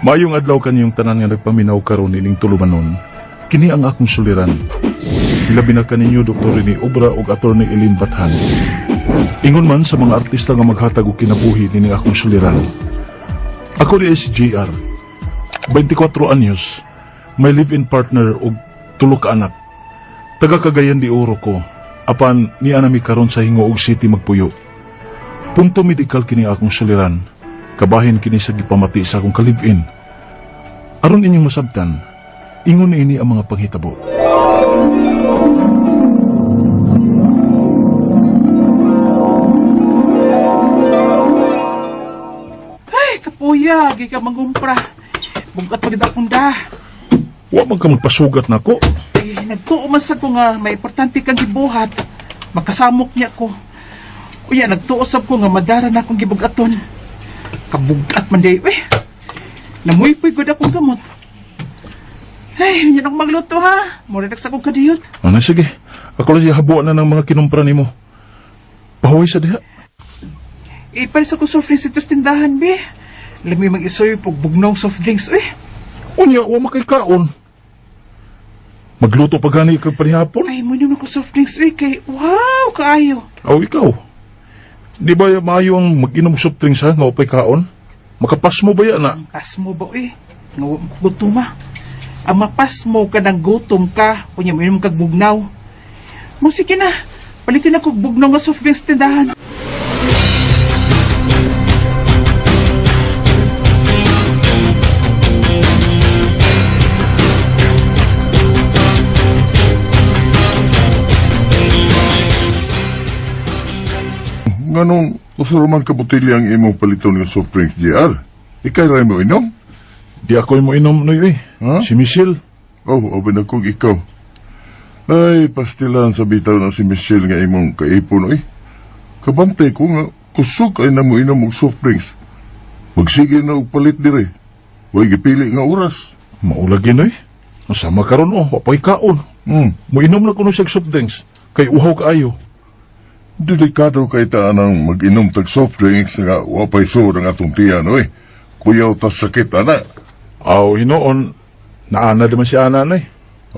Mayong adlaw kaniyong tanan nga nagpaminaw karon ining tulumanon. Kini ang akong suliran. Ilabi na kaninyo Dr. Rene Obra ug Attorney Eileen Bathan. Ingon man sa mga artista nga maghatag og kinabuhi nining akong suliran. Ako ni si JR. 24 anyos, may live-in partner ug tulo ka anak. Taga Cagayan de Oro ko. Apan niya nami karon sa Hingoog City magpuyo. Punto medikal kini akong suliran. Kabahin kini sa gipamati sa akong ka-live-in. Aron inyong masabtan, ingon niini ang mga panghitabo. Ay, kapuya, gi ka mangumpra. Bugkat pagid akong da. Wa man ka magpasugat nako. Eh, nagtuo man sad ko nga may importante kang gibuhat. Makasamok niya ko. Uya, nagtuo sab ko nga madara na akong gibugaton. Kabugat man day, eh. Namuypoy gud akong gamot. Ay, yun akong magluto ha. Mura sa akong kadiyot. Ano sige, ako lang siya habuan na ng mga kinumpra nimo. Pahuway sa diha. Ipalis ako soft drinks ito sa tindahan, be. Lami mag-isoy pag bugnong soft drinks, eh. Unya, wa makikaon. Magluto pa gani kag panihapon. Ay, mo ako soft drinks, eh. Kay, wow, kaayo. Aw, ikaw. Di ba maayo ang mag-inom soft drinks ha, nga upay kaon? Makapas mo ba yan na? Ang pasmo ba eh? Nga wa mo gutom ah. Ang mapasmo ka ng gutom ka, kunya mo inom kag bugnaw. Mo sige na, palitin ako bugnaw nga soft drinks sa tindahan. Nganong usa man ka botelya ang imong paliton nga soft drinks, JR? Ikay ra mo inom? Di ako mo inom noy eh. Ha? Si Michelle. Oh, obi na kog ikaw. Ay, pastilan sa bitaw na si Michelle nga imong kaipon, oy. Kabantay ko nga, kusog ay na mo inom og soft drinks. Magsige na og palit dire. Way gipili nga oras. Maulagi noy. Sama karon oh, wapay kaon. Mo inom na kuno siya og soft drinks. Kay uhaw kaayo. Delikado kay ta anang mag-inom tag soft drinks nga wapay suod ang atong tiyan, oy. Kuyaw tas sakit, ana. Aw, hinoon. Naana naman si ana nay.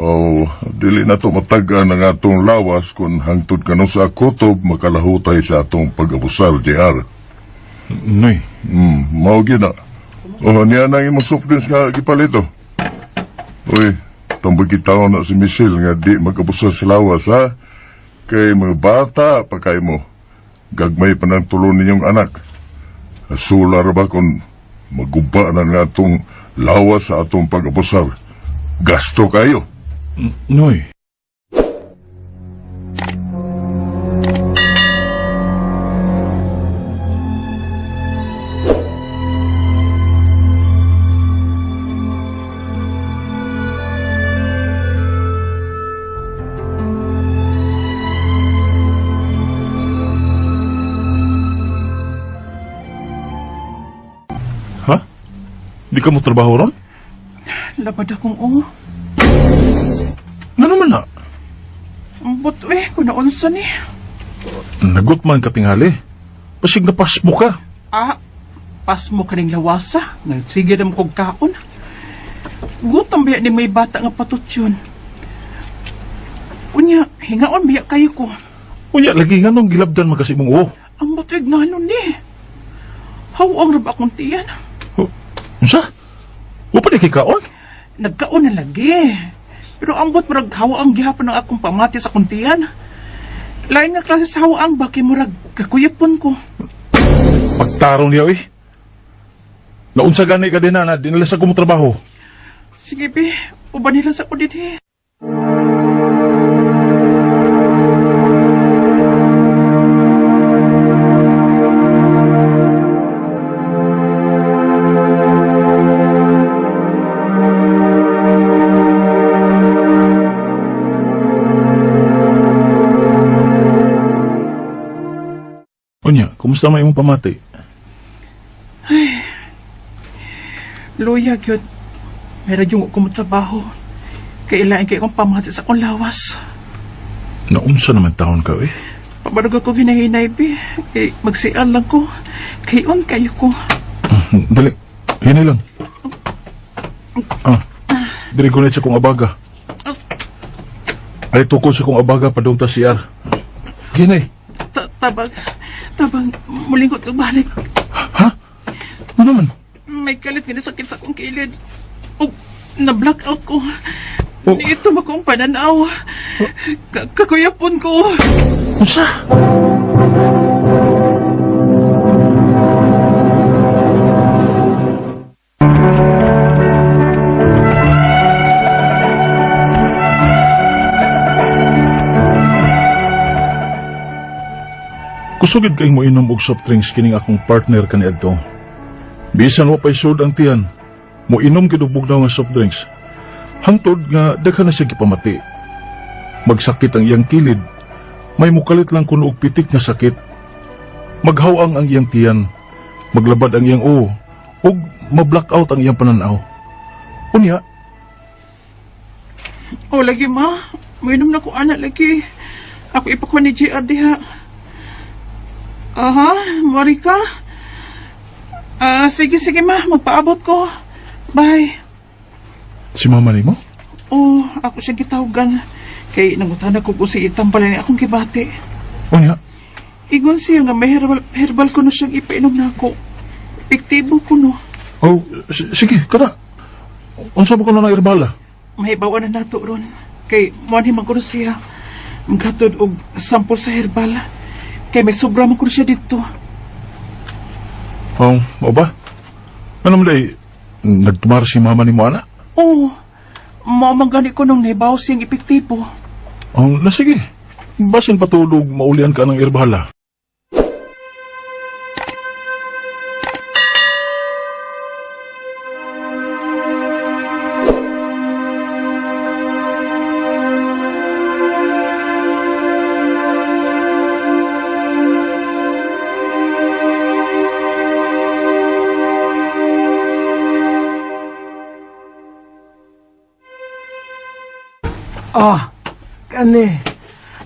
Oh, dili na to matag-an ang atong lawas kung hangtod kanu sa kutob makalahutay sa atong pag-abusal, JR. Noy, Mao gyud na. Oh, niya na imong soft drinks nga gipalito. Uy, tambag kita na si Michelle nga di mag-abusal sa lawas, ha? Kay mga bata pa kay mo. Gagmay pa ng tulon ninyong anak. Sular ba kung maguba na nga atong lawas sa atong pag-abusal? Gasto kayo. Noy. Ha? Di ka mo trabaho ron? Labad akong oh. Nga naman na. Ambot eh, kung naunsa ni. Nagot man ka tingali. Pasig na pasmo ka. Ah, pasmo ka ning lawasa. Nga sige na mo kog kaon. Gutom biya ni may bata nga patutyon. Unya, hingaon biya kayo ko. Unya, lagi nga nung gilabdan man kasi mong uho. Ambot eh, ngano ni. Hawang ra ba akong tiyan? Oh, unsa? Wa pa di kay kaon? Nagkaon na lagi. Pero ambot murag hawaang gihapon ang akong pamati sa kuntian. Lain nga klase sa hawaang ba kay murag kakuyapon ko. Pagtarong niya eh. Naunsa gani ka din na, dinala sa mo trabaho. Sige be, uban nila sa ko dinhi. Unya, kumusta man imong pamati? Luya gyud. Meron yung ko trabaho. Kailangan kay akong pamati sa akong lawas. Naunsa naman taon ka eh. Pabarog ako ginahinay be. Kay magsian lang ko. Kay on kayo ko. Dali, hinay lang. Ah, diri ko na sa kong abaga. Ay, tukol sa kong abaga padung ta CR. Ginay. Tabang, tabang, mulingot og balik. Ha? Ano man? May kalit nga nasakit sa akong kilid. Og na-blackout ko. Oh. Niito ba kong pananaw? Kakuyapon ko. Unsa? Kusugid kay mo inom og soft drinks kining akong partner kaniadto. Bisan wa pay sud ang tiyan, mo inom gid og bugnaw nga soft drinks. Hangtod nga daghan na siya gipamati. Magsakit ang iyang kilid, may mukalit lang kuno og pitik nga sakit. Maghawang ang iyang tiyan, maglabad ang iyang uo, ug ma-blackout ang iyang pananaw. Unya, O lagi ma, mainom na ko ana lagi. Ako ipakuha ni JR diha. Aha, mari ka. Ah, sige sige ma, magpaabot ko. Bye. Si mama nimo? Oh, ako siya gitawgan. Kay nangutana ko kung si itang pala ni akong kibati. Unya, Ingon siya nga may herbal, herbal ko no siyang ipainom na ako. Epektibo ko no. Oh, sige, kada. Unsa ba kuno na irbala? Mahibawan na nato ron. Kay muanhi man ko no siya. Maghatod og sample sa herbal. Kay may sobra man ko no siya dito. Oh, mao ba? Ano man day, nagtumar si mama nimo ana? Oo. Mao man gani ko nung nahibaw siyang epektibo. Oh, na sige. Basin patulog maulian ka ng irbala. Ah, kani.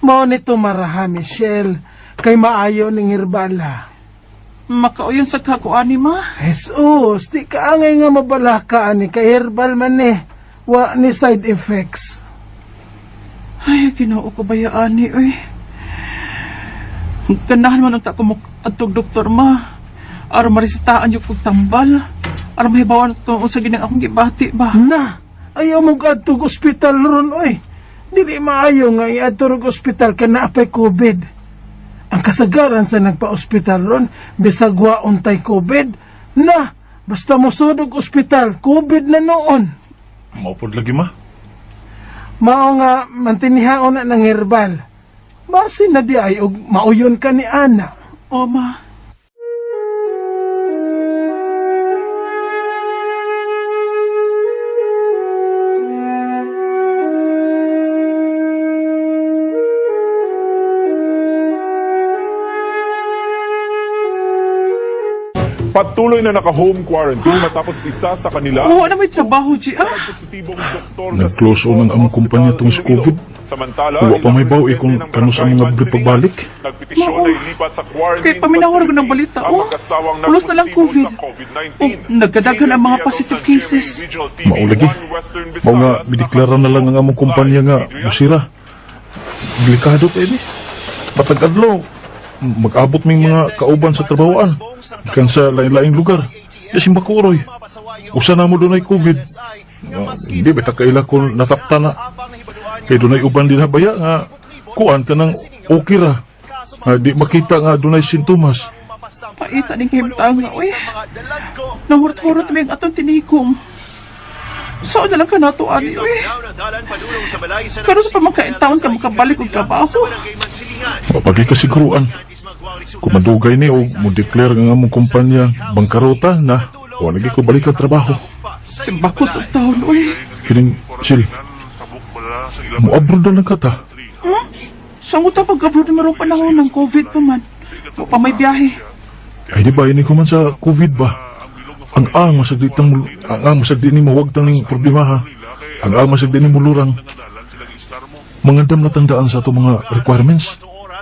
Mao ni tumaraha, Michelle. Kay maayo ning herbala. Makauyon sa kakuani ma. Jesus, di ka angay nga mabalaka ani kay herbal man ni. Wa ni side effects. Ay, Ginoo ko bayaan ni oy. Ganahan man ang ta ko adtog doktor ma. Aron maresitaan yung kog tambal. Aron mahibawan ko unsa ginang akong gibati ba. Na, ayaw mo adtog ospital ron oy. Dili maayo nga iadto rog ospital kay naa pay COVID. Ang kasagaran sa nagpa-ospital ron, bisag wa untay COVID, na, basta mosud og ospital, COVID na noon. Maupod lagi ma. Mao nga mantinihaon na ng herbal. Basin na di ay og mauyon ka ni ana. O ma. Patuloy na naka-home quarantine matapos isa sa kanila Oo, na may trabaho, G. Ah, positibong doktor sa Nag-close on ang among kumpanya tungod sa COVID. Samantala, Wa pa may ilang baw, eh, kung residente ng kano sa barangay mga Mansilingan, pagbalik. Nagpetisyon Mao. na ilipat sa quarantine Kay paminawar ko ng facility balita, ang oh. mag-asawang Pulos na lang nagpositibo COVID. sa COVID-19. Oh, nagkadaghan ang mga Senior positive San Jerry cases. Regional TV, Mao lagi. One Western Mao nga Visayas, mideklara na lang ang among kumpanya nga Adrian? musira. Delikado kay ni. Matag adlaw mag-abot ming mga kauban sa trabahoan gikan sa lain-laing lugar. Di simbakuroy. Usa na mo dunay COVID. Ah, hindi ba ta kaila kung natapta na. Kay dunay uban din baya nga kuan kanang okay ra. Nga di makita nga dunay sintomas. Paita ning himtang nga, uy. Nahurot-hurot mi ang atong tinikom. Saan na lang ka nato, ani, uy. Pero sa pamakain taon ka makabalik og trabaho. Mapagi kasiguruan. Kung madugay ni o mo declare nga among kumpanya bangkarota na wala lagi ko balik ang trabaho. Simbako sa taon, uy. Kining Sil, mo-abroad na lang ka ta. Saan ko ta pag-abroad na marong panahon ng COVID pa man? Wa pa may biyahe. Ay di ba ini ko man sa COVID ba? Ang ang masagdi tang ang ang masagdi ni mawag tang ning problema ha. Ang ang masagdi ni mulurang. Mangandam na tandaan sa ato mga requirements.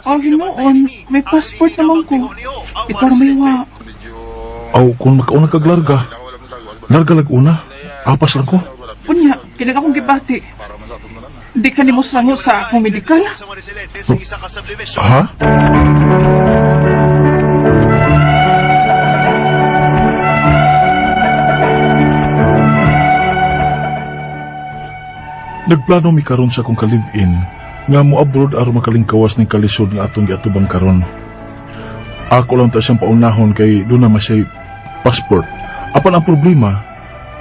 Oh, hinuon, may passport naman ko. Ikaw may wa. Aw kung makauna kag larga, larga lag una. Apas lang ko. Unya, kini akong gibati. Di ka nimo sango sa akong medikal. Ha? Nagplano mi karon sa akong kalib-in nga mo abroad aron makalingkawas ning kalisod nga atong giatubang karon. Ako lang ta siyang paunahon kay doon na siya passport. Apan ang problema,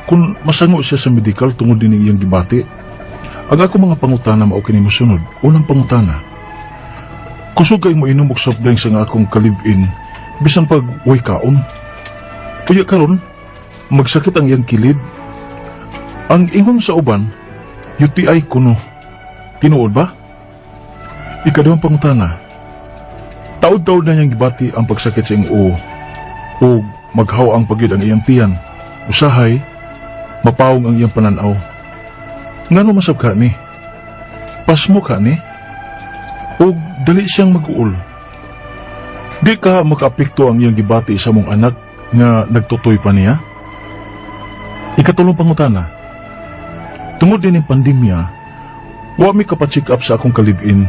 kung masango siya sa medical tungod din iyang gibati, ang ako mga pangutana mao kini mosunod. Unang pangutana, kusog kay mo inom og soft drinks ang akong kalib-in bisan pag way kaon. Uya karon, magsakit ang iyang kilid. Ang ingon sa uban, UTI kuno. Tinuod ba? Ikaduhang pangutana, taod-taod na niyang gibati ang pagsakit sa iyang uo o maghaw ang pagyud ang iyang tiyan. Usahay, mapawong ang iyang pananaw. Ngano masab ka ni? Pasmo ka ni? O dali siyang mag-uol? Di ka makaapekto ang iyang gibati sa mong anak nga nagtutoy pa niya? Ikatulong pangutana, tungod din ng pandemya, wa mi kapacheck up sa akong kalibin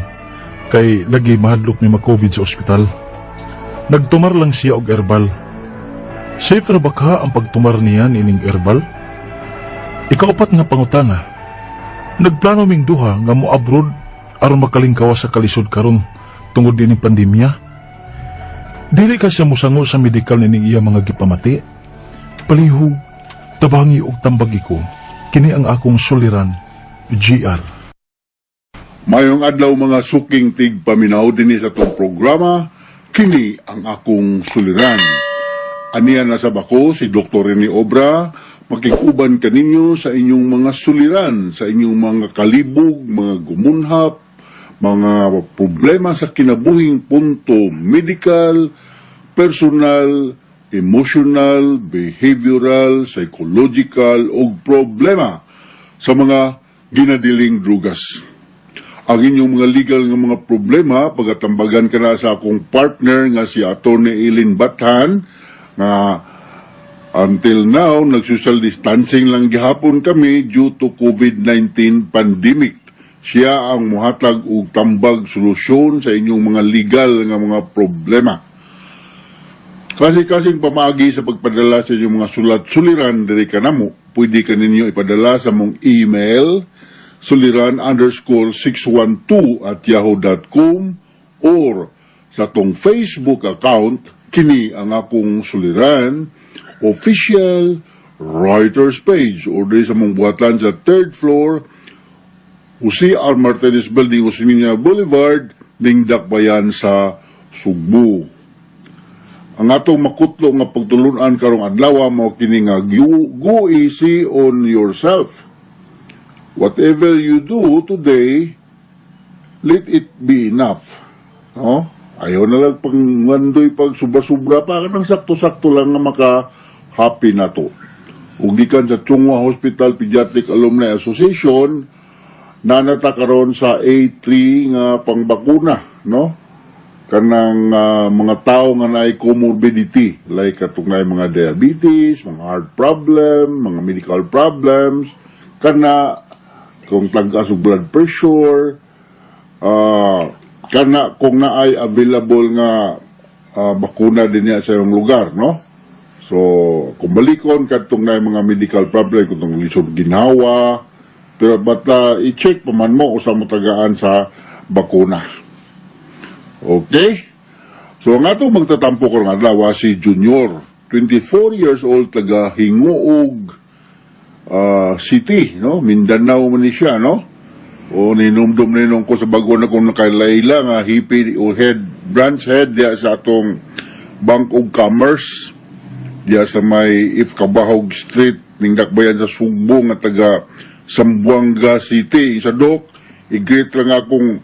kay lagi mahadlok mi ma-COVID sa ospital. Nagtumar lang siya og herbal. Safe ra ba ka ang pagtumar niya niining herbal? Ikaupat nga pangutana, nagplano ming duha nga mo abroad aron makalingkawa sa kalisod karon tungod din ng pandemya. Dili ka siya mosango sa medikal nining iya mga gipamati. Palihog, tabangi og tambagi ko. Kini ang akong suliran, GR. Mayong adlaw, mga suking tig paminaw dinhi sa atong programa, kini ang akong suliran. Aniya na sa bako si Dr. Rene Obra, makikuban kaninyo sa inyong mga suliran, sa inyong mga kalibog, mga gumunhap, mga problema sa kinabuhing punto medical, personal, emotional, behavioral, psychological o problema sa mga ginadiling drugas. Ang inyong mga legal nga mga problema, pagatambagan ka na sa akong partner nga si Atty. Eileen Bathan, nga until now, nag-social distancing lang gihapon kami due to COVID-19 pandemic. Siya ang muhatag og tambag solusyon sa inyong mga legal nga mga problema. Kasi-kasing pamaagi sa pagpadala sa inyong mga sulat suliran diri kanamo, pwede ka ninyo ipadala sa mong email suliran_612@yahoo.com or sa tong Facebook account, kini ang akong suliran official writers page, or diri sa mong buhatan sa third floor, Jose R. Martinez Building, Osmeña Boulevard, Ningdakbayan sa Sugbo. Ang atong makutlo nga pagtulunan karong adlaw mao kini nga you go easy on yourself. Whatever you do today, let it be enough. No? Ayaw na lang pangwandoy pag sobra-sobra pa, kanang sakto-sakto lang nga maka happy na to. Ug gikan sa Chong Hua Hospital Pediatric Alumni Association, nanata karon sa A3 nga pangbakuna, no? Kanang mga tao nga naay comorbidity like katong naay mga diabetes, mga heart problem, mga medical problems, kana kung tag-as og blood pressure, kana kung naay available nga bakuna din niya sa iyong lugar, no? So, kung balikon kadtong naay mga medical problem, kung tong lisod ginawa, pero but i-check pa man mo usa mo tagaan sa bakuna. Okay? So, ang atong magtatampo karong adlaw si Junior, 24 years old, taga Gingoog City, no? Mindanao man ni siya, no? O ninumdum ninong ko sa bago na kong nakailayla nga hipi o head, branch head diya sa atong Bank of Commerce diya sa may If Cabahug Street, Ningdakbayan sa Sugbo, nga taga Zamboanga City. Isa dok, i-greet lang akong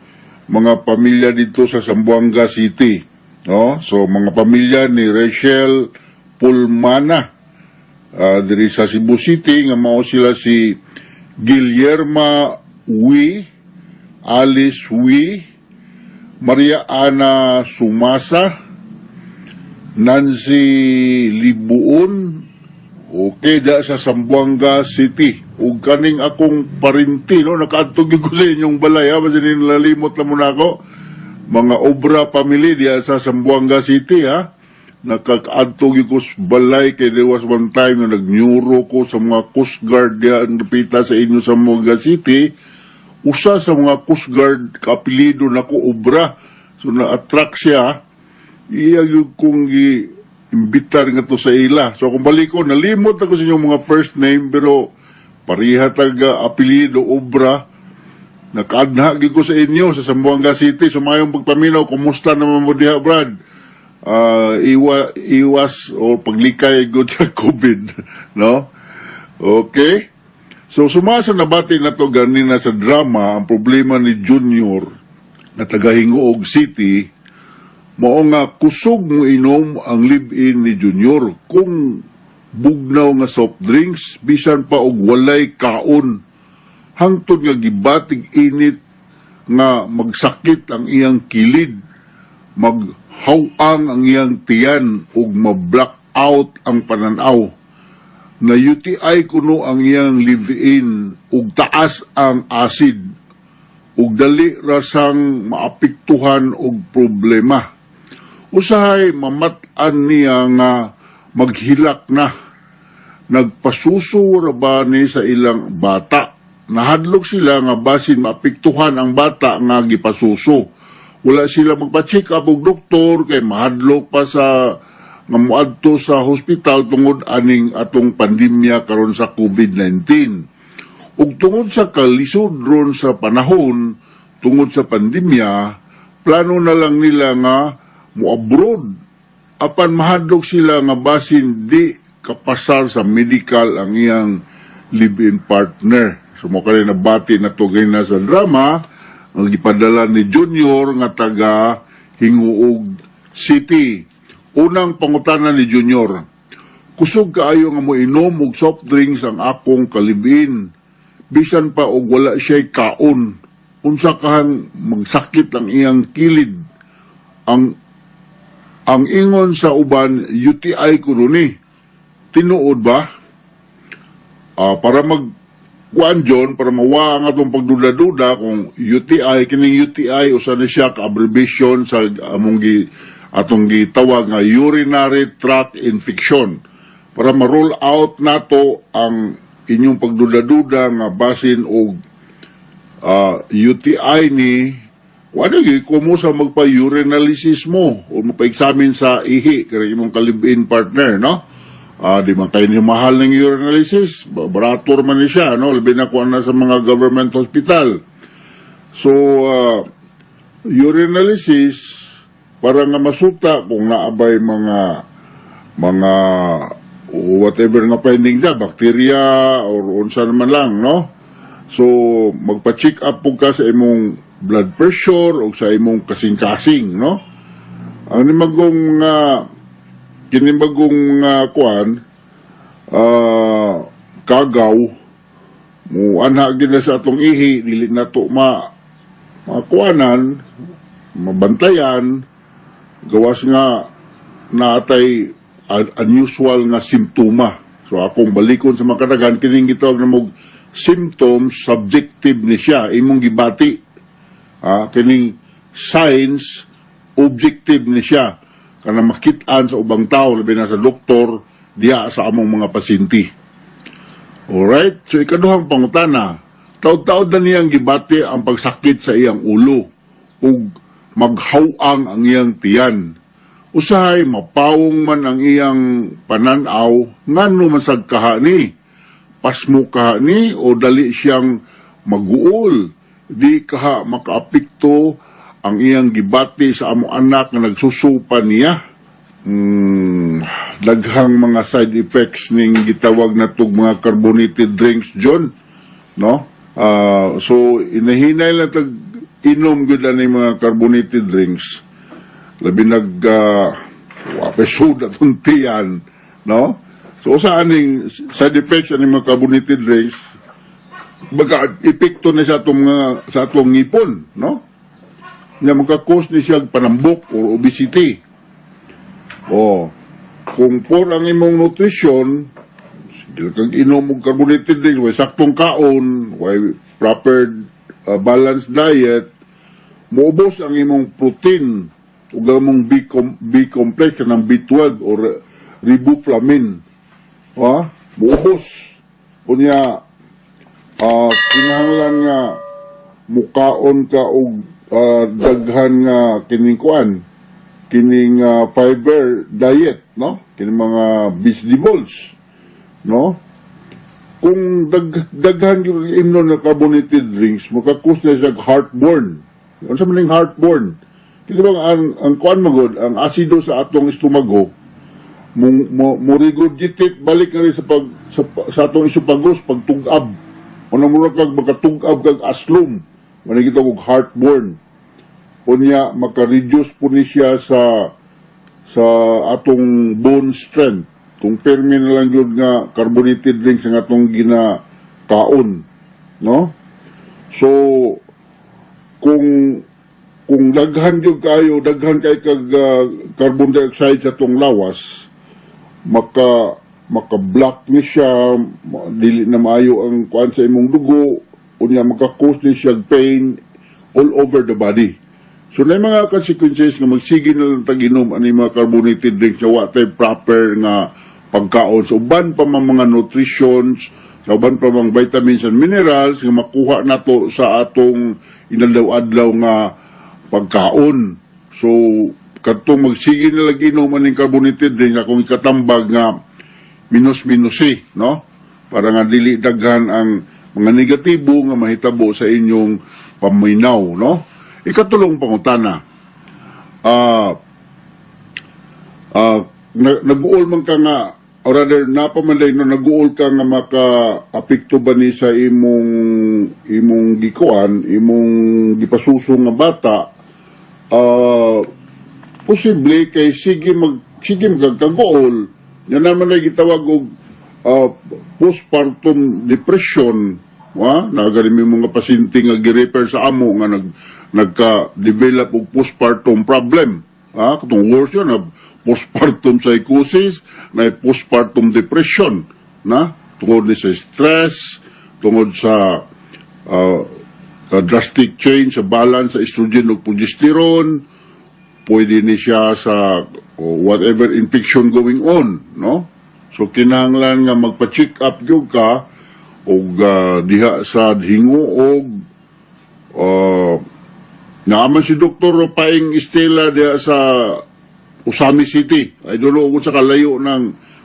mga pamilya dito sa Zamboanga City. No? So mga pamilya ni Rachel Pulmana diri sa Cebu City nga mao sila si Guillerma Wi, Alice Wi, Maria Ana Sumasa, Nancy Libuon Okay, da sa Zamboanga City. Ug kaning akong parinti, no, nakaadto gyud ko sa inyong balay, ha, basin nilalimot na muna ako. Mga Obra family diya sa Zamboanga City, ha. Nakakaadto gyud ko sa balay kay there was one time nga nagnyuro ko sa mga Coast Guard diya ang dapita sa inyo sa Zamboanga City. Usa sa mga Coast Guard kaapelido nako Obra. So na-attract siya, iya gyud kong gi imbitar nga to sa ila. So kung balik ko, nalimot ako sa inyong mga first name, pero pareha taga apelyido Obra. Nakaadha gyud ko sa inyo sa Zamboanga City. So mayong pagpaminaw, kumusta naman mo diha, Brad? Iwas o paglikay gud sa COVID, no? Okay? So sumasa nabati na to ganina sa drama, ang problema ni Junior na taga Gingoog City, mao nga kusog mo inom ang live-in ni Junior kung bugnaw nga soft drinks bisan pa og walay kaon, hangtod nga gibatig init nga magsakit ang iyang kilid, maghawang ang iyang tiyan ug ma-black out ang pananaw. Na UTI kuno ang iyang live-in ug taas ang acid ug dali rasang maapektuhan og problema. Usahay mamat-an niya nga maghilak na. Nagpasuso ra ba ni sa ilang bata? Nahadlok sila nga basin maapektuhan ang bata nga gipasuso. Wala sila magpa-check up og doktor kay mahadlok pa sa nga moadto sa hospital tungod aning atong pandemya karon sa COVID-19. Ug tungod sa kalisod ron sa panahon, tungod sa pandemya, plano na lang nila nga mo-abroad. Apan mahadlok sila nga basin di kapasar sa medical ang iyang live-in partner. So mo kani nabati na to na sa drama ang gipadala ni Junior nga taga Gingoog City. Unang pangutana ni Junior, "Kusog kaayo nga moinom og soft drinks ang akong ka-live-in. Bisan pa og wala siya'y kaon. Unsa kahang magsakit ang iyang kilid? Ang ingon sa uban, UTI kuno ni. Tinuod ba?" Para mag kuan John, para mawa ang atong pagduda-duda kung UTI, kining UTI usa na siya ka abbreviation sa among gi atong gitawag nga urinary tract infection. Para ma-roll out nato ang inyong pagduda-duda nga basin og UTI ni, wala gyud ko mo sa magpa-urinalysis mo o magpa-examine sa ihi kay imong ka-live-in partner, no? Di man kayo ni mahal ng urinalysis, barato man ni siya, no? Labi na kuan na sa mga government hospital. So, urinalysis para nga masuta kung naabay mga whatever nga finding da, bacteria or unsa naman lang, no? So, magpa-check up po ka sa imong blood pressure o sa imong kasing-kasing, no? Ang nimagong kinibagong kuan kagaw mo anha gid na sa atong ihi, dili na to ma makuanan, mabantayan, gawas nga naatay unusual nga simptoma. So akong balikon sa mga kadaghan, kining gitawag na mog symptoms, subjective ni siya, imong gibati. Kining signs, objective ni siya, kana makit-an sa ubang tao, labi na sa doktor diha sa among mga pasyente. Alright, so ikaduhang pangutana, taod-taod na niyang gibati ang pagsakit sa iyang ulo ug maghawang ang iyang tiyan. Usahay mapawong man ang iyang pananaw, ngano man sad kaha ni? Pasmo kaha ni o dali siyang maguol? Di kaha makaapekto ang iyang gibati sa among anak nga nagsusupa niya? Daghang mga side effects ning gitawag na tug mga carbonated drinks, John, no? So inahinay lang tag inom gyud ani mga carbonated drinks, labi nag wa pa soda tong tiyan, no? So sa aning side effects aning mga carbonated drinks, baga epekto na sa atong mga sa atong ngipon, no? Nya magka-cause ni siya panambok or obesity. Oh, kung poor ang imong nutrition, Di kag inom og carbonated drink, way saktong kaon, way proper balanced diet, moubos ang imong protein ug ang imong B complex ng B12 or riboflavin. Ha? Moubos. Unya kinahanglan nga mukaon ka og daghan nga kining kuan, kining fiber diet, no, kining mga vegetables, no? Kung daghan yung imnon na carbonated drinks, maka-cause na siya heartburn. Unsa man ning heartburn? Kini bang ang kuan magod, ang asido sa atong estomago mo regurgitate balik na rin sa pag sa atong esophagus, pagtugab. Una, mura kag makatugab kag aslom, manigita og heartburn. Unya maka-reduce po ni siya sa atong bone strength kung permi na lang gyud nga carbonated drinks ang atong ginakaon, no? So kung daghan gyud kayo, daghan kay kag carbon dioxide sa atong lawas, maka block ni siya, dili na maayo ang kuan sa imong dugo. Unya maka-cause ni siya pain all over the body. So na mga consequences nga magsige na lang tag-inom ani mga carbonated drinks nga wa tay proper nga pagkaon. So uban pa man mga nutritions, sa uban pa mga vitamins and minerals nga makuha nato sa atong inadlaw-adlaw nga pagkaon. So kadtong magsige na lang inom aning carbonated drink, akong ikatambag nga minus-minus eh, no? Para nga dili daghan ang mga negatibo nga mahitabo sa inyong paminaw, no? Ikatulong pangutana. Nag-uol man ka nga, or rather, napamanday no, nag-uol ka nga maka-apekto ba ni sa imong gikuan, imong gipasuso nga bata, posible kay sige magkagaol. Yan naman ay gitawag og postpartum depression, wa nagari may mga pasyente nga gi-refer sa amo nga nagka-develop og postpartum problem. Katong worse yun, na postpartum psychosis, na postpartum depression, na tungod ni sa stress, tungod sa drastic change sa balance sa estrogen ug progesterone, pwede ni siya sa whatever infection going on, no? So kinahanglan nga magpa-check up gyud ka og diha sa Gingoog, naaman si Dr. Paing Estela diha sa Ozamiz City. I don't know kung sa kalayo ng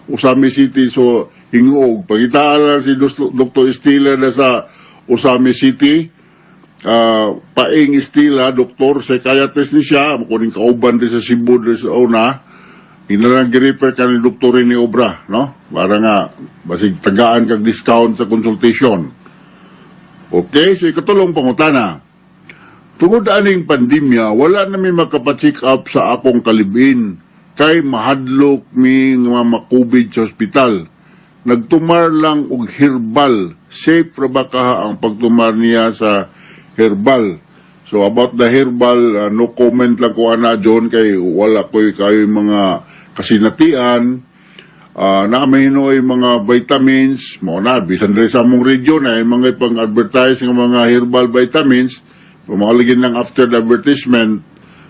Ozamiz City, so Gingoog. Pangitaan lang si Dr. Estela na sa Ozamiz City. Paing Estela, doktor, psychiatrist ni siya, kuning kauban din sa Cebu din sa una, ina lang gi-refer ka ni Dr. Rene Obra, no? Para nga, basig tagaan kag discount sa consultation. Okay, so ikatulong pangutana. Tungod aning pandemya, wala na mi makapa-check up sa akong kalibin kay mahadlok mi nga makubid sa ospital. Nagtumar lang og herbal. Safe ra ba kaha ang pagtumar niya sa herbal? So about the herbal, no comment lang ko ana, John, kay wala ko'y kayo mga kasinatian. Na may hinoy mga vitamins mo na bisan diri sa among region ay mga pang-advertise nga mga herbal vitamins, pamaligin lang after the advertisement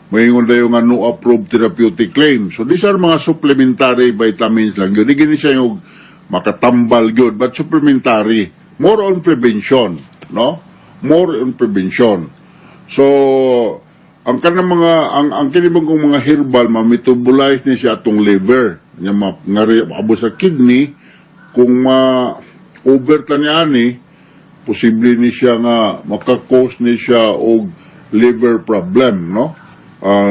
moingon dayo nga no approved therapeutic claim. So these are mga supplementary vitamins lang yun. Di gini siya yung makatambal gyud, but supplementary, more on prevention, no? More on prevention. So ang kanang mga ang kini bang kong mga herbal, ma-metabolize ni siya atong liver nya ma ngari maabot sa kidney. Kung ma over ta niya ani, posible ni siya nga maka-cause ni siya og liver problem, no?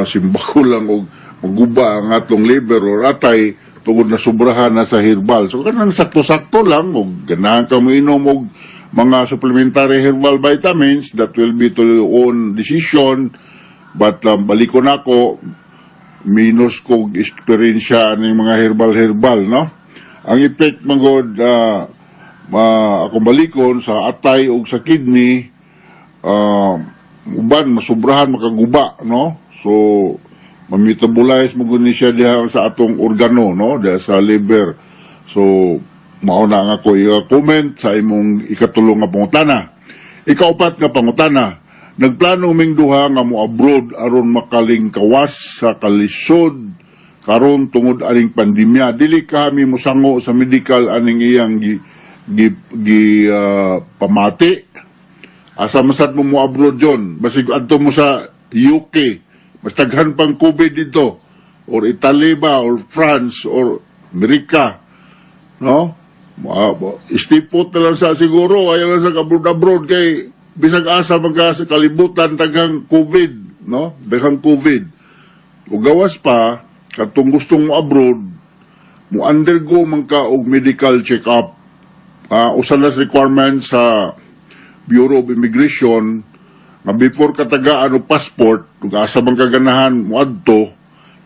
Simbako lang og maguba ang atong liver or atay tungod na sobrahan na sa herbal. So kanang sakto-sakto lang, og ganahan ka mo inom og mga supplementary herbal vitamins, that will be to your own decision, but balikon ako, minus kog eksperyensya ning mga herbal-herbal, no? Ang effect mangod, ma akong balikon sa atay ug sa kidney, uban masubrahan makaguba, no? So ma-metabolize mo gud ni siya diha sa atong organo, no, diha sa liver. So Mao na nga ako i-comment sa imong ikatulo nga pangutana. Ikaupat nga pangutana, nagplano ming duha nga mo abroad aron makalingkawas sa kalisod karon tungod aning pandemya. Dili kami mosango sa medical aning iyang gi pamati. Asa masad mo mo abroad, John? Basig adto mo sa UK. Mas daghan pang COVID dito. Or Italy ba, or France, or Amerika. No? Stay put na lang sa siguro. Ayaw lang sa abroad-abroad kay bisag asa magka sa kalibutan daghang COVID. No? Daghang COVID. O gawas pa, katong gustong mo abroad, mo undergo man ka og medical check-up. Usa na sa requirement sa Bureau of Immigration nga before ka tagaan og passport, kung asa man ka ganahan moadto,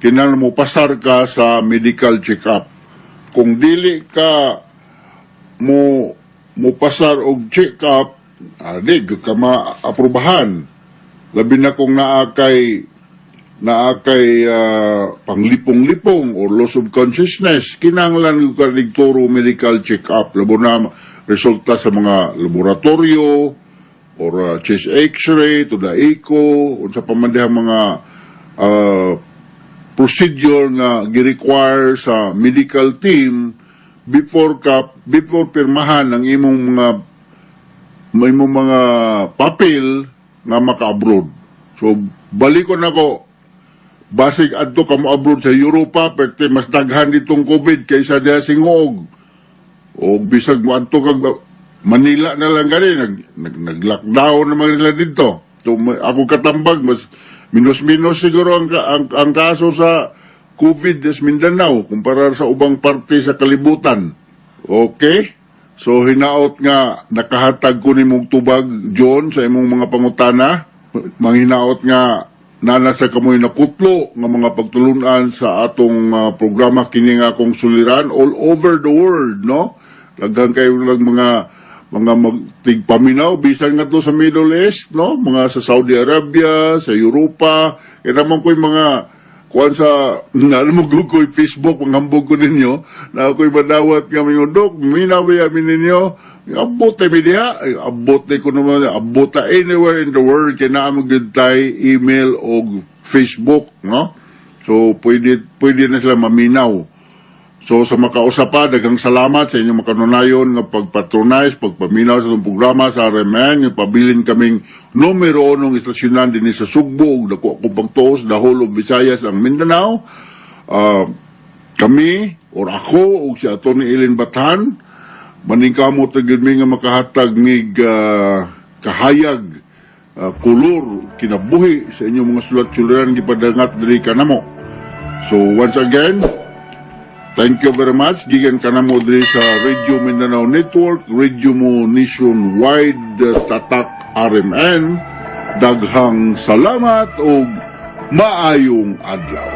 kinahanglan mo pasar ka sa medical check-up. Kung dili ka mo pasar og check-up, di gyud ka maaprubahan. Labi na kung naa kay panglipong-lipong or loss of consciousness, kinahanglan gyud ka thorough medical check-up. Labo na resulta sa mga laboratorio or chest x-ray to the echo, unsa pa man diha mga procedure nga gi-require sa medical team before pirmahan ang imong mga papel nga maka-abroad. So balikon nako, basig adto ka mo abroad sa Europa, perti mas daghan ditong COVID kaysa diha Singog. O bisag mo adto kag Manila na lang gani, nag nag-lockdown naman nila dito. So ako katambag, mas minus-minus siguro ang kaso sa COVID des Mindanao kumpara sa ubang parte sa kalibutan. Okay? So hinaot nga nakahatag ko nimong tubag, John, sa imong mga pangutana. Manghinaot nga nana sa kamoy nakutlo nga mga pagtulunan sa atong programa kini nga akong suliran all over the world, no? Daghan kayo lang mga magtigpaminaw bisan nga to sa Middle East, no? Mga sa Saudi Arabia, sa Europa, kaya naman ko'y mga kuan sa alam mo ko'y Facebook, manghambog ko ninyo na ako'y madawat nga mga dok minaw ba mi ninyo, abot mi diha. Ay, abot ko naman, abot ta anywhere in the world kay naa mo gyud tay email o Facebook, no? So pwede pwede na sila maminaw. So sa makausa pa, daghang salamat sa inyong makanunayon nga pagpatronize, pagpaminaw sa atong programa sa RMN, nga pabilin kaming numero unong istasyonan dinhi sa Sugbo, ug dako akong pagtuos, the whole of Visayas ang Mindanao. Kami, or ako, ug si Atty. Eileen Bathan, maningkamot na gyud mi nga makahatag mig kahayag, kolor, kinabuhi sa inyong mga sulat-suliran gipadangat diri kanamo. So once again, thank you very much. Gikan kanamo diri sa Radio Mindanao Network, Radio Mo Nationwide, Tatak RMN. Daghang salamat ug maayong adlaw.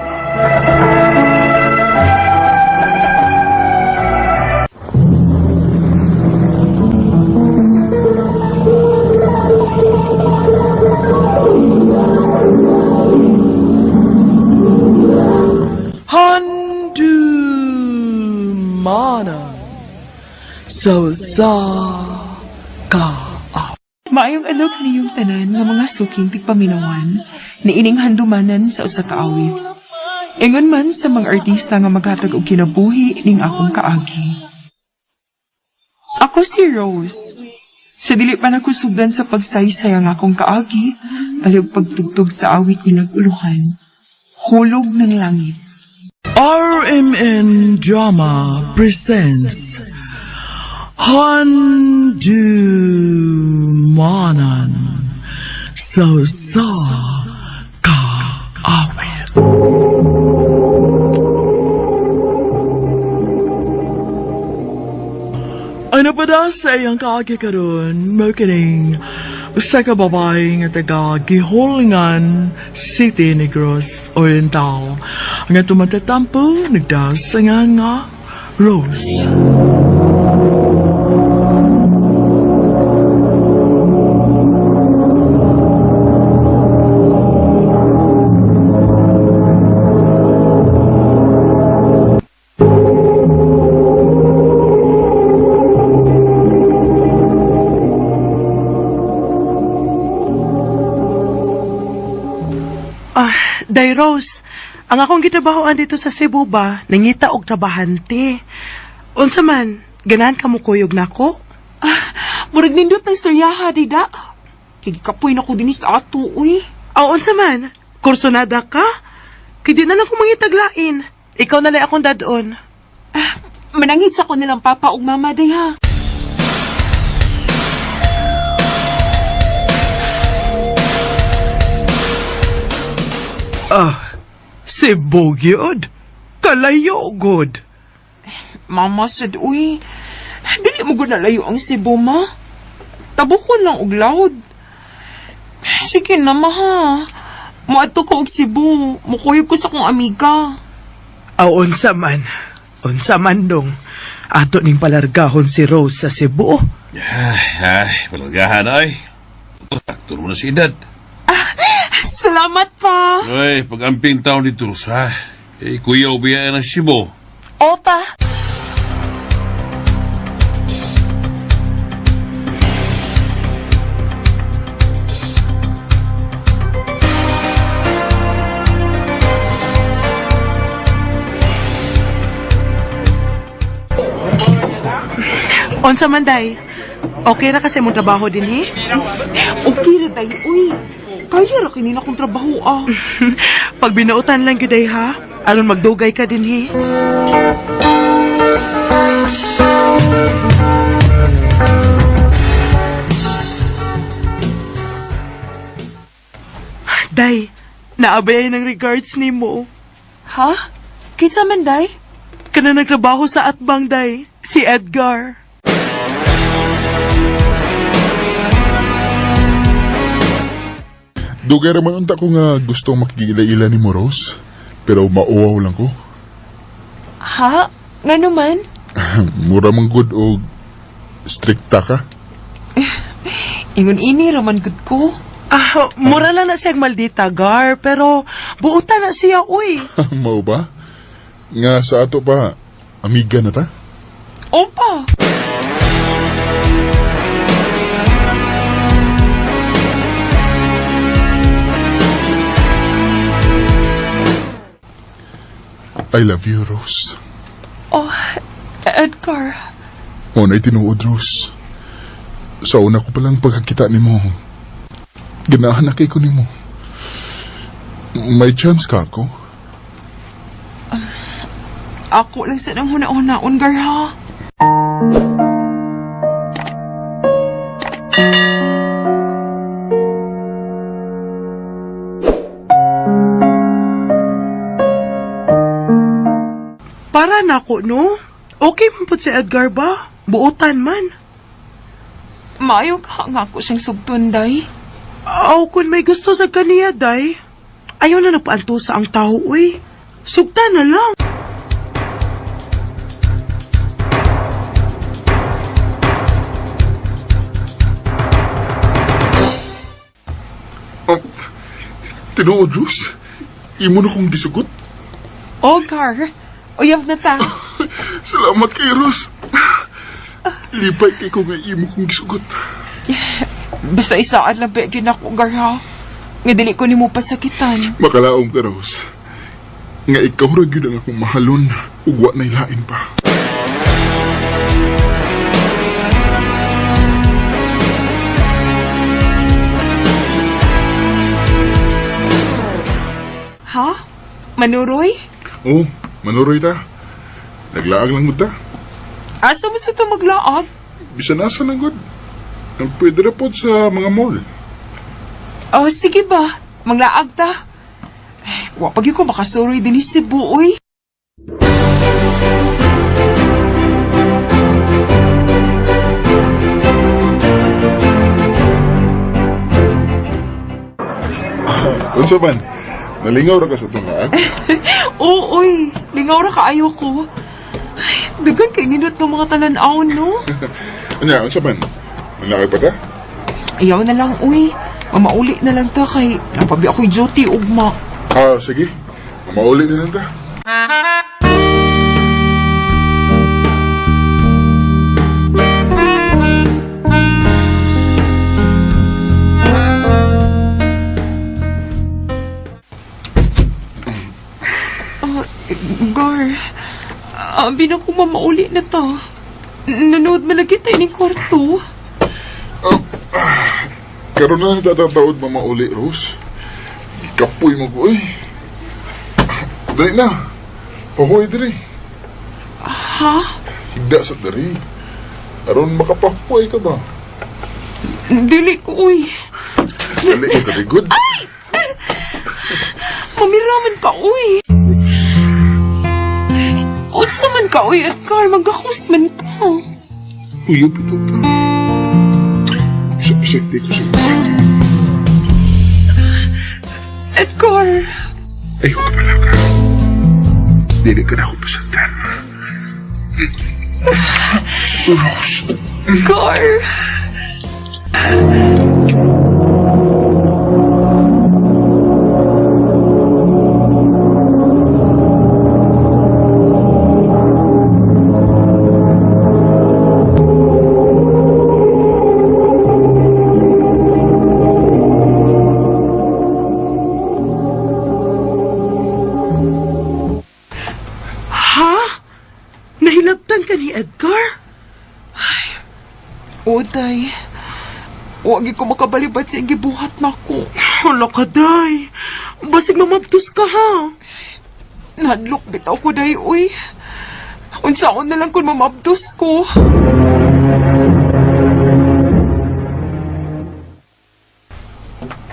Handumanan sa usa ka Maayong adlaw kaniyong tanan nga mga suking tigpaminawan niining handumanan sa usa ka awit. Ingon man sa mga artista nga maghatag og kinabuhi ning akong kaagi. Ako si Rose. Sa dili pa nakusugdan sa pagsaysay ang akong kaagi, palihog pagtugtog sa awit nga nag-uluhan. Hulog ng Langit. RMN Drama presents Handumanan sa usa ka awit. Ano pa daw sa iyang kaagi karon mo kining usa ka babae nga taga Guihulngan City, Negros Oriental, nga tumatatampo nagdas sa nga Rose. Day Rose, ang akong gitrabahoan dito sa Cebu ba, nangita og trabahante. Unsa man, ganahan ka mo kuyog nako? Murag nindot ng istoryaha, dida. Kay gikapoy na ko dinhi sa ato, uy. Aw, unsa man, kursonada ka? Kay di na lang ko mangitaglain. Ikaw na lang akong dadon. Manangit sa ko nilang papa ug mama day ha. Ah, Cebu gyud. Kalayo gud. Mama sad uy. Dili mo gud nalayo ang Cebu ma. Tabukon lang og loud. Sige na ma ha. Moadto ko og Cebu. Mukuyog ko sa akong amiga. Aw, unsa man. Unsa man dong. Ato ning palargahon si Rose sa Cebu. Ay, ay, palagahan ay. Sakto mo na si edad. Salamat pa. Ay, pag-amping taon dito, Rosa. Eh, kuya, ubiyayan ang Cebu. Opa. Unsa man day. Okay ra kasi mong trabaho din eh. Okay ra day uy. Kaya ra kini na akong trabaho ah. Pag binuotan lang gyud day ha. Aron magdugay ka din he. Day, naabay ng regards nimo. Ha? Kinsa man day? Kana nagtrabaho sa Atbang, day, si Edgar. Dugay ra man unta ko nga gustong makigila-ila ni mo, Rose. Pero mauwaw lang ko. Ha? Ngano man? Mura man good og strikta ka. Ingon ini ra man gud ko. Ah, mura lang na siyang maldita, Gar, pero buutan na siya, uy. Mao ba? Nga sa ato pa, amiga na ta? Opa. I love you, Rose. Oh, Edgar. Mo na'y tinuod, Rose. Sa una ko palang pagkakita nimo, ganahan na kay ko nimo. May chance ka ako? Ako lang sa nang huna-hunaon, Gar, ha? Para nako, no? Okay man pud si Edgar ba? Buutan man. Maayo ka nga ako siyang sugton, day. Aw, kung may gusto sa kaniya, day. Ayaw na nagpaanto sa ang tao, uy. Sugta na lang. Oh, tinuod, Rose. Imo na kong gisugot. Oh, Gar. Uyab na ta. Salamat kay Rose. Lipay kay ko nga imo kong gisugot. Basta isaad lang ba gyud nako, Gar, ha? Nga dili ko nimo pasakitan. Makalaom ka, Rose. Nga ikaw ra gyud ang akong mahalon ug wa na'y lain pa. Ha? Manuroy? Oh, manuroy ta. Naglaag lang gud ta. Asa mo sa ito maglaag? Bisan asa lang gud. Ang pwede ra pod sa mga mall. Oh, sige ba? Maglaag ta. Ay, wa pag ko makasuroy din ni Cebu, uy. Unsa man? Nalingaw ra ka sa itong laag? Oo, uy. Lingaw ra kaayo ko. Ay, dagan kay nindot ng mga talan-aw, no? Anya, unsa man? Manlaki pa ta? Ayaw na lang, uy. Mamauli na lang ta kay napabi ako'y duty ugma. Ah, sige. Mauli na lang ta. Gar, abi na kong mamauli na ta. Nanood malagi tayo ning kwarto. Karon na natataod mamauli, Rose. Kapoy mo ko, eh. Dali na. Pahuway diri. Ha? Higda sa diri. Aron makapahuway ka ba? Dili ko, uy. Dali ka diri, good. Pamiraman ka, uy. Unsa man ka, uy, Edgar. Magakos man ka. Uyop ito ta. Sakti ko sa Edgar! Ayaw ka pala ka. Dili ka na ako pasantan. Rose. Edgar! Ha? Nahilabtan ka ni Edgar? Uday, wagi ko makabalibad sa iyang gibuhat nako. Hala ka, day. Basig mamabtos ka, ha? Nadlok bitaw ko day, uy. Unsaon na lang kung mamabdos ko.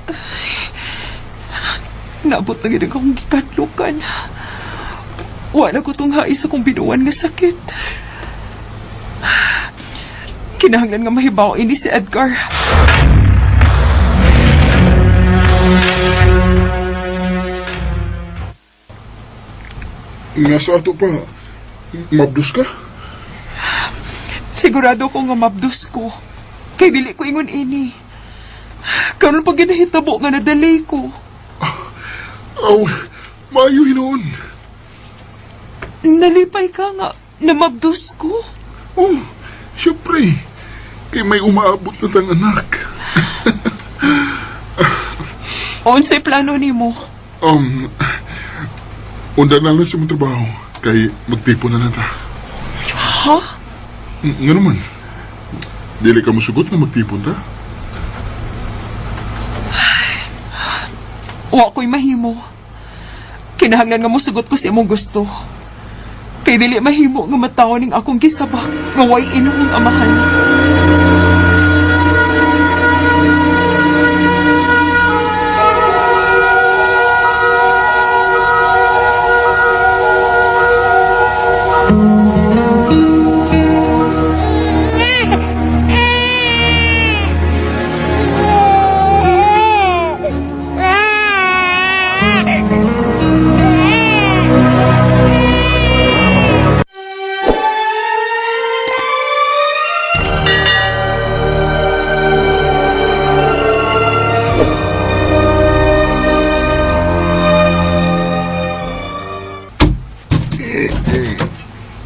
Ay, naabot na gid ang akong gikadlukan. Wala ko tong hais akong binuan nga sakit. Kinahanglan nga mahibaw ini si Edgar. Nga sa ato pa, mabdos ka? Sigurado ko nga mabdos ko. Kay dili ko ingon ini. Karon pag ginahitabo nga nadali ko. Aw, maayo hinoon. Nalipay ka nga namabdos ko. Oh, siyempre. Kay may umaabot na tang anak. Unsay plano nimo? Unda na lang sa mong trabaho. Kay magtipo na lang ta. Ha? Nga naman. Dili ka musugot na magtipon ta? Wa ko'y mahimo. Kinahanglan nga mosugot ko sa imong gusto. Kay dili mahimo nga matawo ning akong gisabak nga way inuhong amahan.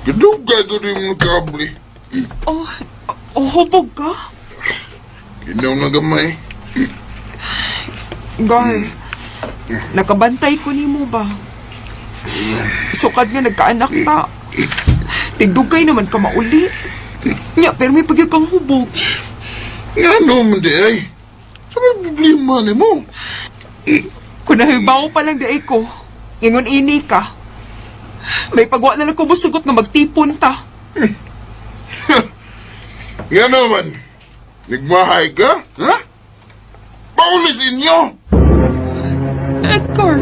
Kadugay ko rin mga kable. Oh, oh, hubog ka? Ginaw na gamay. Gar, nakabantay ko nimo ba? Sukad nga nagkaanak ta. Tigdugay naman ka mauli. Nya, pero may pagyag kang hubog. Nga naman di ay. Sa may problema ni mo. Kung nahibaw pa lang di ay ko, ingon ini ka. May pagwa na lang ko musugot nga magtipon ta. Nga naman. Nagmahay ka? Ha? Paulis inyo! Edgar!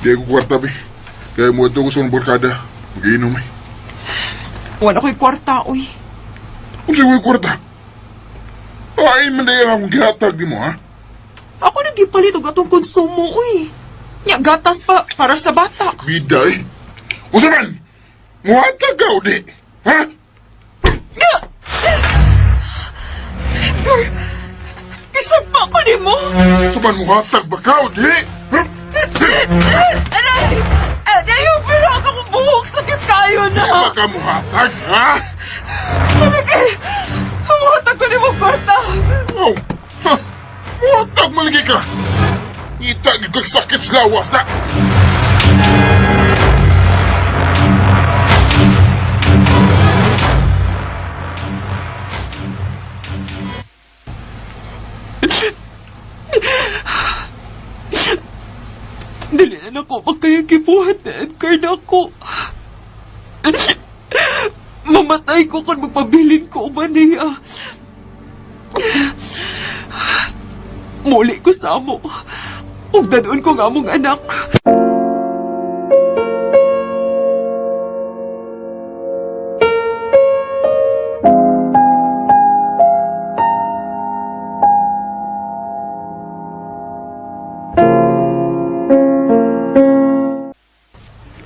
Di ako kwarta, be. Kaya mo ito ko sa barkada. Magiinom eh. Wala ko'y kwarta, uy. Kung sa'yo kwarta? Ay, man ang akong gihatag ni mo, ha? Ako nagipalit og atong konsumo, uy. Nya, gatas pa para sa bata. Bida, eh. Usa man! Muhatag ka, o di? Ha? Edgar! Isagpa ko nimo! Sa man muhatag ba ka, o di? Ha? Aray! Ayaw, pero ako kong buhok. Sakit kayo na. ka muhatag, ha? Lagi! Muhatag ko ni mo kwarta! Oh, ha? Muhatag malagi ka! Ita gyud kag sakit sa lawas na! Dili na nako makayang gibuhat na Edgar na ako. Mamatay ko kung magpabilin ko uban niya. Muli ko sa amo. Ug dadon ko nga among anak.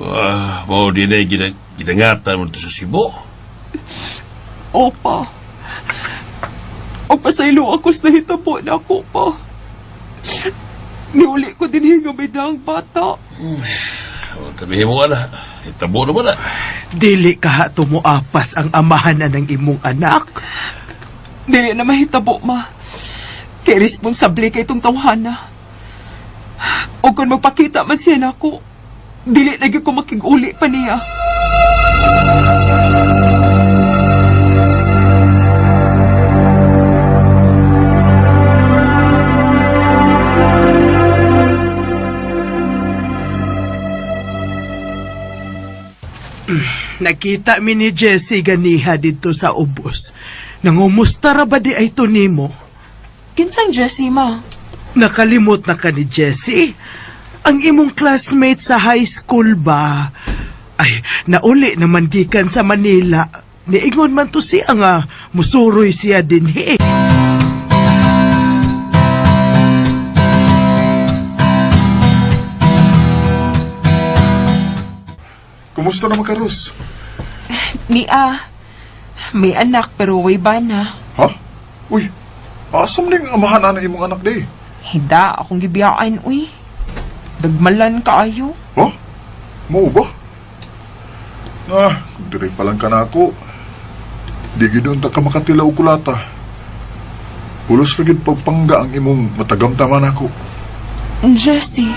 Ah, mao di na gidangatan mo to sa Cebu. Opa. O pasaylo ako sa nahitabo na ako pa. Niuli ko din nga may daang bata. Oh, tabihin mo na. Itabo naman na. Dili ka tumuapas ang amahan na ng imong anak. Dili na mahitabo, ma. Kay responsable kay itong tawhana. O kung magpakita man siya nako, dili lagi ko makiguli pa niya. Nakita mi ni Jesse ganiha dito sa ubos. Nangumusta ra ba di ay to nimo? Kinsang Jessie, ma? Nakalimot na ka ni Jesse? Ang imong classmate sa high school ba? Ay, nauli naman gikan sa Manila. Niingon man to siya nga, musuroy siya dinhi. Kumusta naman ka, Ros? Nia, may anak pero way bana. Ha? Uy, asam ning amahan na imong anak di? Hida akong gibiyaan, uy. Dagmalan kaayo. Ha? Mo ba? Ah, kung diri pa lang ka na ako. Di gid unta ka makatila og kulata. Pulos ra gid pagpangga ang imong matagamtaman ako. Jessie.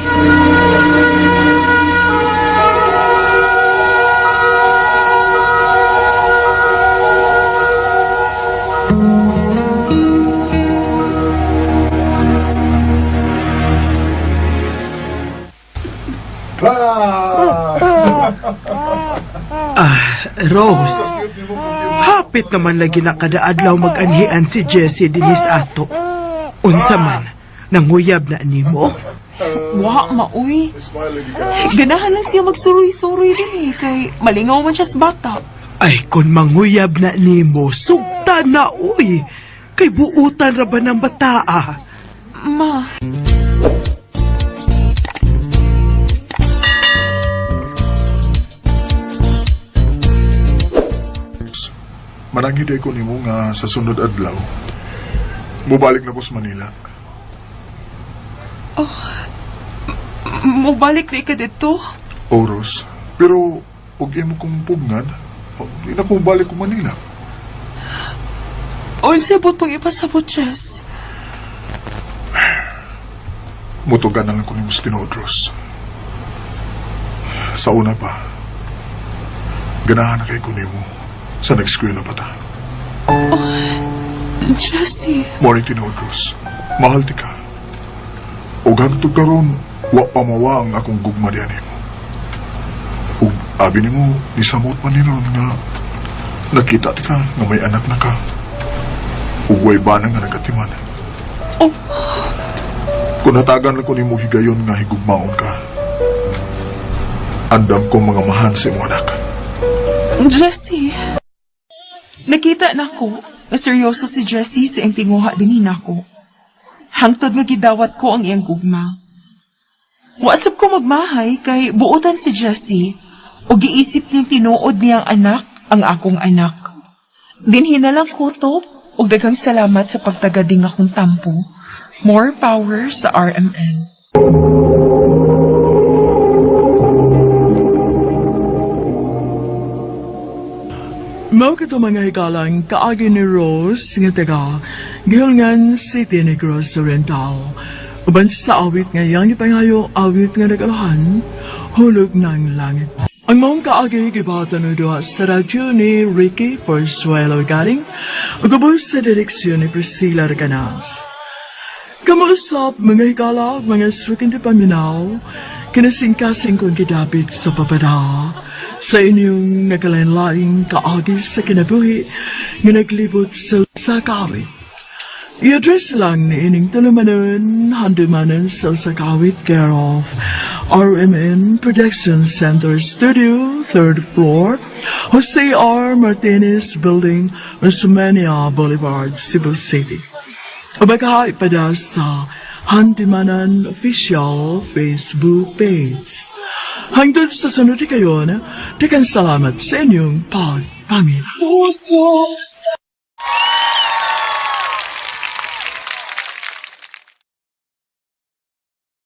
Ah, Rose. Hapit naman lagi na kada adlaw mag-anhian si Jesse dinis ato. Unsa man, nanguyab na nimo. Wa, ma, uy. Ganahan lang siya magsuroy-suroy din eh, kay malingaw man siya sa bata. Ay, kung manguyab na nimo, sugta na uy. Kay buutan ra ba ng bataa? Ma, Mananghid ko nimo nga sa sunod adlaw. Mubalik na ko sa Manila. mubalik na ka dito. Oros. Pero og imo kong pugnan, oh, di na ko mubalik ko Manila. Unsa bot pang ipasabot, Jess? Mutugan na lang ko nimo sa tinuod, Ros. Sa una pa, ganahan na kay ko nimo sa nag-eskwela pa ta. Jessie. Mori tinuod, Ros. Mahal ti ka. Ug hangtod karon, wa pa mawa ang akong gugma diha nimo. Ug abi nimo, nisamot man ni ron nga nakita ti ka nga may anak na ka. Ug way bana nga nagatiman. Oh. Kung natagan lang ko nimo higayon nga higugmaon ka. Andam ko mga mahan sa imong anak. Jessie. Nakita na ko nga seryoso si Jessie sa iyang tinguha din nako. Hangtod nga gidawat ko ang iyang gugma. Wasap ko magmahay kay buotan si Jessie o giisip niyang tinuod niyang anak ang akong anak. Dinhi na lang ko to ug daghang salamat sa pagtagading akong tampo. More power sa RMN. Mao kato, mga higalang, kaagi ni Rose nga taga Guihulngan City, Negros Oriental. Uban sa awit nga iyang ipangayo, awit nga nag-alahan, "Hulog ng Langit." Ang maong kaagi gibatan duha sa radyo ni Ricky Porsuelo Garing ug ubos sa direksyon ni Priscilla Recanas. Kamo usab, mga higala, mga suking paminaw, kinasingkasing kong gidapit sa babada sa inyong nagkalain-laing kaagi sa kinabuhi nga naglibot sa kaawit. I-address lang ni ining tulumanon, "Handumanan sa Usa Ka Awit," care of RMN Production Center Studio, third floor, Jose R. Martinez Building, Osmeña Boulevard, Cebu City. O baka ipada sa Handumanan Official Facebook page. Hangtod sa sunod kayon, daghang salamat sa inyong pagpaminaw. Puso.